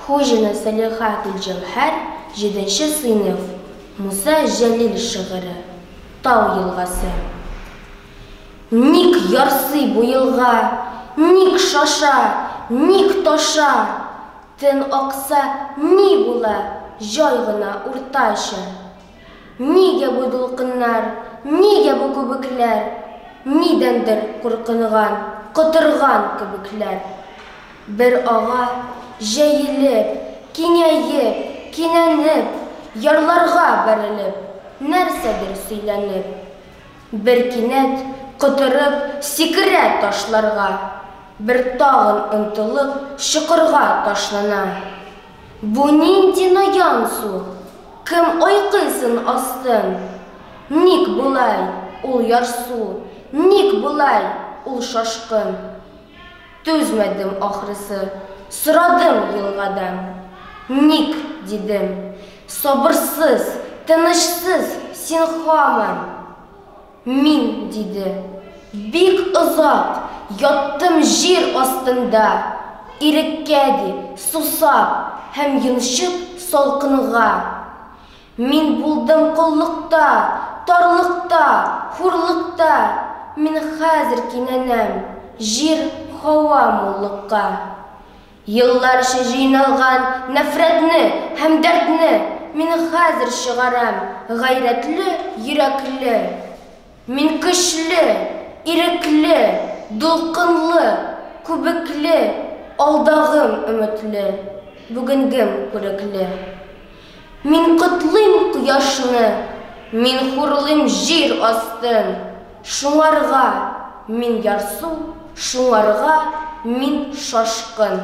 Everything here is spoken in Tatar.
Хуҗина Салиха Гөлҗәүһәр, җиденче сыйныф, Муса Җәлил шигыре, Тау елгасы. Ник ярсый бу елга, ник шаша, ник таша? Тын акса, ни була, җай гына, уртача? Нигә бу дулкыннар, нигә бу күбекләр, Нидәндер куркынган, котырган кебекләр? Бер ага, җәелеп, киңәеп, кинәнеп, Ярларга бәрелеп, нәрсәдер сөйләнеп. Бер кинәт, котырып, сикерә ташларга, Бер тагын омтылып, чокырга ташлана. Бу нинди наян су? Кем айкыйсын астын? Ник болай ул ярсу, ник болай ул шашкын? Түзмәдем ахрысы, сорадым елгадан. Ник, дидем, сабырсыз, тынычсыз син һаман? Мин, диде, бик озак яттым җир астында, Иреккә, ди, сусап һәм йончып салкынга. Мин булдым коллыкта, тарлыкта, хурлыкта, Мин хәзер кинәнәм җир, һава муллыкка. Елларча җыйналган нәфрәтне һәм дәртне Мин хәзер чыгарам гайрәтле йөрәкле. Мин көчле, ирекле, дулкынлы, күбекле, Алдагым өметле, бүгенгем күрекле. Мин котлыйм кояшны, мин хурлыйм җир астын, Шуңарга мин ярсу, шуңарга мин шашкын.